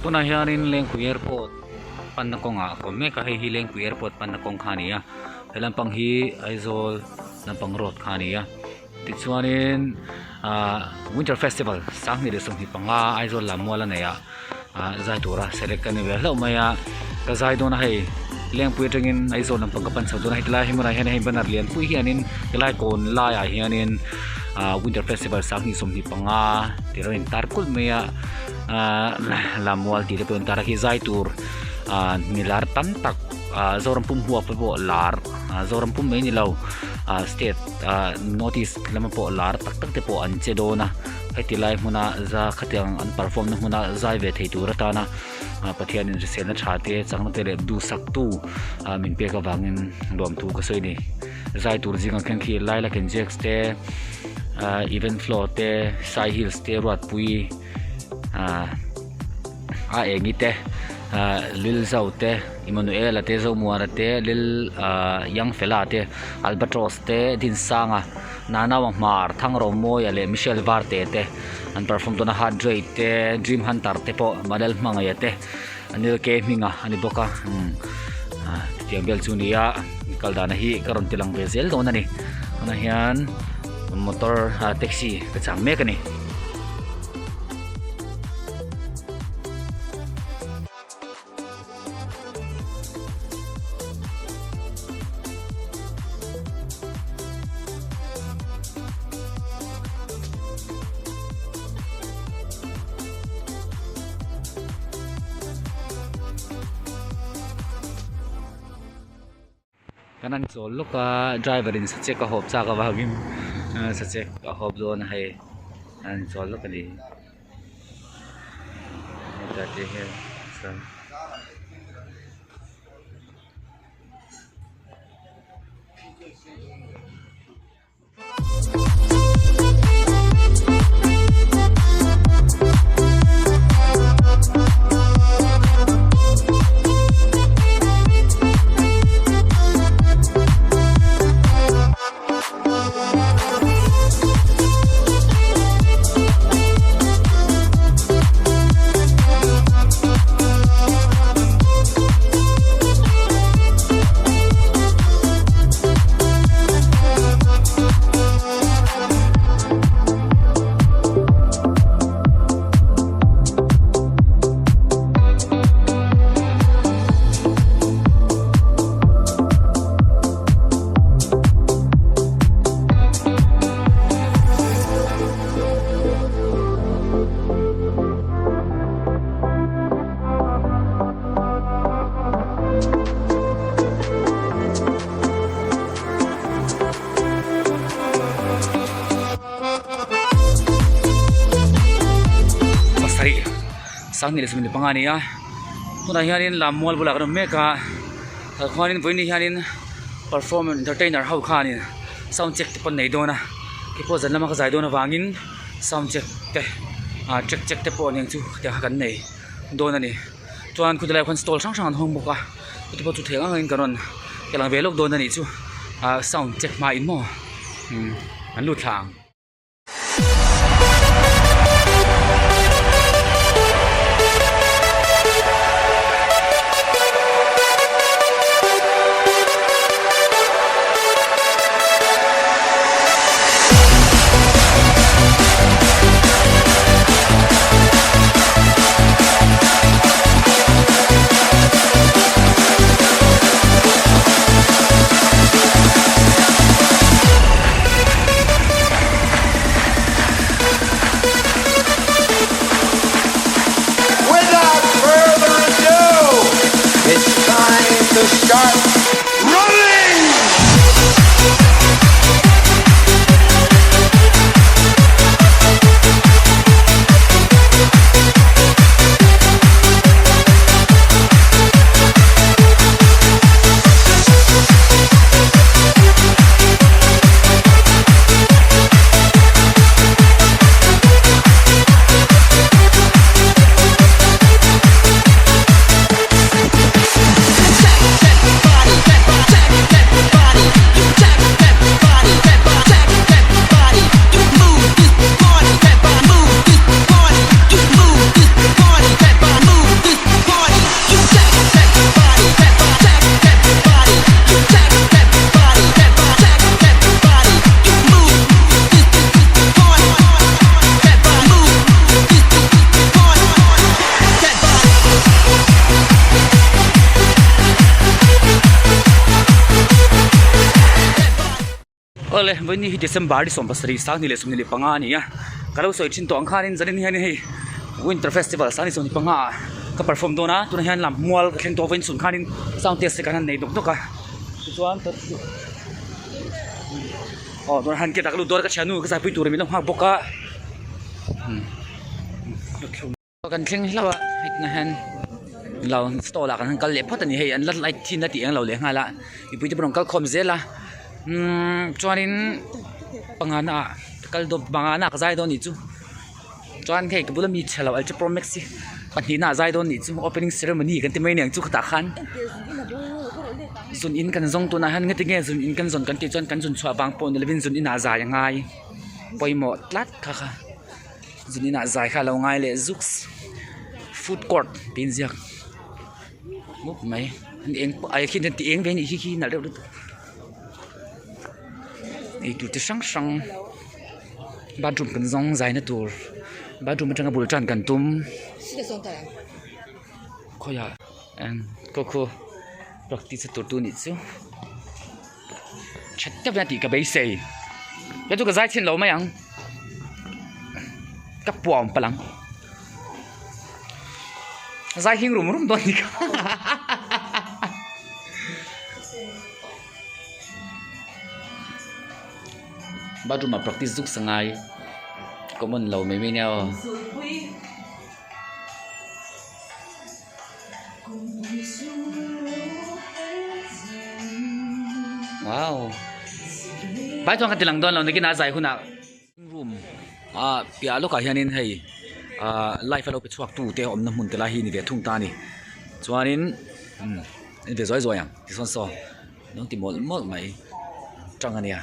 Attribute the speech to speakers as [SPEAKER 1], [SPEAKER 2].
[SPEAKER 1] Tunah hianin Lengpui Airport panna kawngah a awm mek a, hei hi Lengpui Airport panna kawng kha a ni a, he lampang hi Aizawl lampang road kha a ni a, tichuanin ahh Winter Festival 2025 Aizawl Lammual a neih ah ah zai tura select ka ni ve hlauh mai a, ka zai dawn a hei Lengpui atangin Aizawl lampang ka pan chho dawn a, heti lai hmunah hian hei banner lian pui hianin helai kawn laiah hianin ah Winter Festival 2025 tih a rawn intar kulh mai a. Ahh Lammual tih te pawh an tar a khi zai tur ahh mi lar tam tak ahh Zoram pum huap te pawh lar ahh Zoram pum mai ni lo ahh state ahh north east lama pawh lar tak tak te pawh an che dawn a heti lai hmuna za khatiang an perform na hmuna zai ve thei tur atana ahh Pathian in hriselna tha te chakna te leh duhsak tu ahh min pek avangin lawmthu ka sawi a ni zai tur zingah khian khi Lilac and Jacks te ahh Even Flow te Sai Hills te Ruatpui. Ahh a engi te ahh lil zo te Emmanuela te Zomuana te lil ahh young fella te albatross te Dinsanga Nanaua Hmar Thangromawia leh Michelle Varte te an perform dawn a heart rate te dream hunter te pawh Manel Hmangaia te Anil K hminga a ni bawk a umm ah chutiang vel chu a ni a kal dana hi ka rawn ti lang ve zel dawn a ni tunah hian motor ah taxi ka chang mek a ni. Kan han chawl lawk a driver in sachek a hawp chak avangin sachek a hawp dawn a hei an han chawl lawk a ni hetah te hian chuan. Pasarih sanghnih leh sawmhnih panga a ni a tunah hianin lammual bulah kan awm mek a tah khuanin vawiin ni hianin perform entertainer ho khanin sound check te pawh an nei dawn a keipawh zan lama ka zai dawn avangin sound check te ah track check te pawh aniang chu khatiang kha kan nei dawn a ni chuan khawti laiah khuan stall hrang hrang an hawng bawk a chuti pawh chu thei ang angin ka rawn ka lang ve lawk dawn a nih chu ah sound check hmain maw umm an lut thla ang.
[SPEAKER 2] Without further ado, it's time to start running!
[SPEAKER 1] Awle vawiin hi December ni 17 2025 a ni a ka lo sawi thin tawh ang khanin zanin hian hei winter festival 2025 ah ka perform dawn a tunah hian lam mual ka thleng tawh vawiin chhun khanin sound test te kan han nei dawk dawk a tichuan aw tunah hian gate ah ka lut dawn a ka thiannu ka zaipui tur in min lo nghak bawk a. Kan thleng hlauh a hetah hian lo stall ah kan han kal leh phawt a ni hei an la light thin a tih ang lo leh nghal a mipui te pawh an rawn kal khawm zel a umm chuanin pangana ah ka kal dawn pangana ah ka zai dawn anih chu chuan hei ka bula mi chhe lo alchepro pro max hi pahnihna ah zai dawn anih chu opening ceremony kan ti mai aniang chu khatah khan zun in kan zawng tunah hian ngati nge zun in kan zawn kan tih chuan kan zun chhuah vang pawh ni lovin zun inah zai a ngai pawimawh tlat kha kha. Zun inah zai kha a lo ngai leh zuks food court tih a inziak mup mai an eng pawh ai khi ti eng ve a nih khi khi nalh deuh lutuk eitur chi hrang hrang bathroom kan zawng zaina tur bathroom atanga bul tan kan tum khawiah eng khaw khaw practice tur tu nih chu. Tha deuh hian tih ka beisei kei chu ka zai chhin lo mai ang ka puam palh ang zai hing rum rum dawn a ni kha bathroom ah practice zuk sangai common lo mai mai nia aw. Wow vai chuan ka ti lang dawn lo nakin a zai hunah room ah piah lawkah hianin hei ah live a lo pe chhuak tu te awmna hmun te lai hi ni ve thung ta a ni chuanin umm en ve zuai zuai ang tichuan saw lo ti mawlh mawlh mai tang a nia.